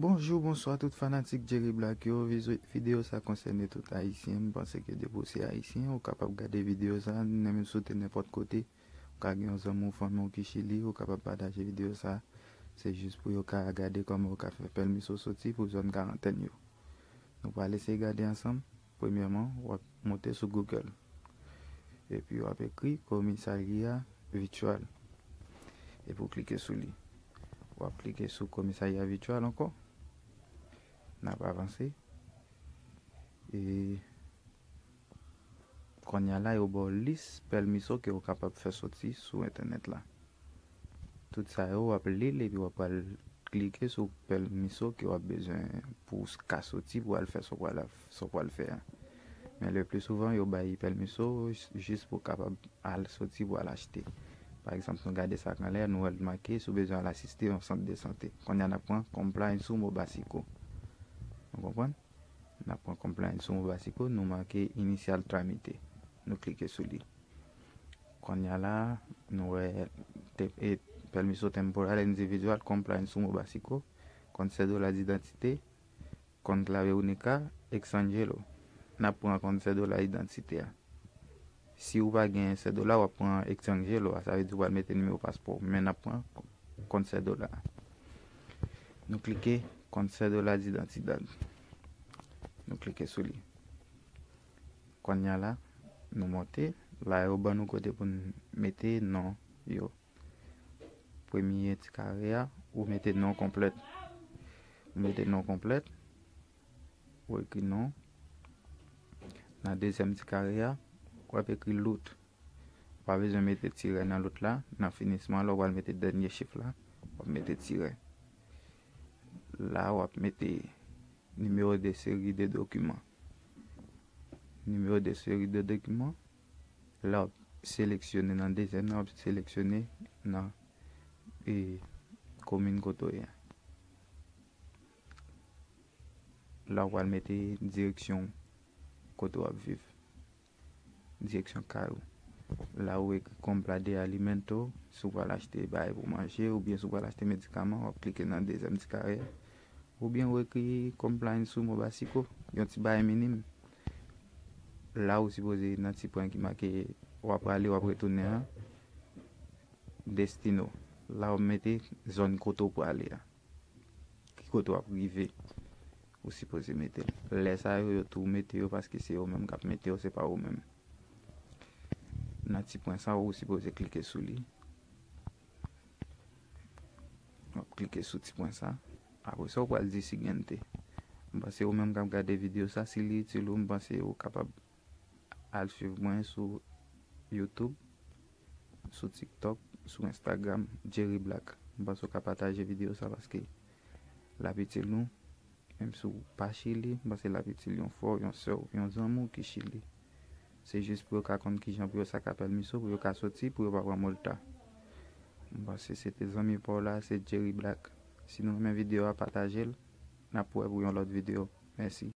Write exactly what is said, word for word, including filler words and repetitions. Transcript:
Bonjou, bonswa tout fanatik Jerry Black yo. Vizo-, videyo sa konsène tout Ayisyen. M panse ke depi w se Ayisyen, ou kapab gade videyo sa, menm si w te nenpòt kote. Ou ka gen yon zanmi w, fanmi w ki Chili, ou kapab pataje videyo sa. Se jis pou yo ka gade kòman yo ka fè pèmiso soti pou zòn karantèn yo. Nou pral eseye gade ansanm. Premyèman, w ap monte sou Google. Epi w ap ekri komisarya vityal. Epi w klike sou li. W ap klike sou komisarya vityal ankò. N ap avanse. E kounye a la, yo ba w lis pèmiso ke w kapab fè soti sou entènèt la. Tout sa yo, w ap li l epi w ap pral klike sou pèmiso ke w ap bezwen pou w ka soti pou w al fè sa w pral, sa w pral fè a. Men le pli souvan, yo bay pèmiso jis pou w kapab al soti pou al achte. Pa egzanp, nou gade sa k anlè, nou wè l make si w bezwen al asiste yon sant de sante. Kounye a n ap pran compliance ou Mobasiko. Nou konprann? N ap pran compliance ou Mobasiko, nou make iniciar trámite. Nou klike sou li. Kounye a la, nou wè te-, e, permiso temporal individual compliance ou Mobasiko, con cédula de identité, con clave única, extranjero. N ap pran con cédula de identité a. Si ou pa gen cédula, w ap pran extranjero a, sa vle di w pral mete nimewo paspò w, men n ap pran con cédula. Nou klike con cédula de identidad. Nou klike sou li. Kounye a la, nou monte. La, yo ban nou kote pou n mete non yo. Premye ti kare a, ou mete non konplèt. Ou mete non konplèt. Ou ekri non. Nan dezyèm ti kare a, w ap ekri lout. Ou pa bezwen mete tirè nan lout la. Nan finisman, lè w pral mete dènye chif la, w ap mete tirè. La, w ap mete numéro de série de document. Numéro de série de document. La, w ap seleksyone nan dezyèm nan, w ap seleksyone nan, e, komin kote w ye a. La, w pral mete direksyon kote w ap viv. Direksyon kay ou. La, ou ekri compra de alimento, si w pral achte bagay pou manje, oubyen si w pral achte medikaman, w ap klike nan dezyèm ti kare a. Oubyen ou ekri compliance ou Mobasiko, yon ti bagay minim. La ou sipoze nan ti pwen ki make w ap prale, w ap retounen an, destino. La ou mete zòn kote w prale a. Ki kote w ap rive, ou sipoze mete l. Lè sa yo, yo tou mete yo paske se yo menm k ap mete yo, se pa ou menm. Nan ti pwen sa, ou sipoze klike sou li. W ap klike sou ti pwen sa. Apre sa, ou pral di siguiente. M panse ou menm k ap gade videyo sa, si li itil ou, m panse ou kapab al swiv mwen sou YouTube, sou TikTok, sou Instagram, Jerry Black. M panse ou ka pataje videyo sa paske l ap itil nou. Menm si w pa Chili, m panse l ap itil yon frè w, yon sè w, yon zanmi w ki Chili. Se jis pou yo ka konn kijan pou yo saka pèmiso, pou yo ka soti, pou yo pa pran molta. M panse se te zanmi pa w la, se Jerry Black. Si nou renmen videyo a, pataje l. N ap wè pou yon lòt videyo. Mèsi.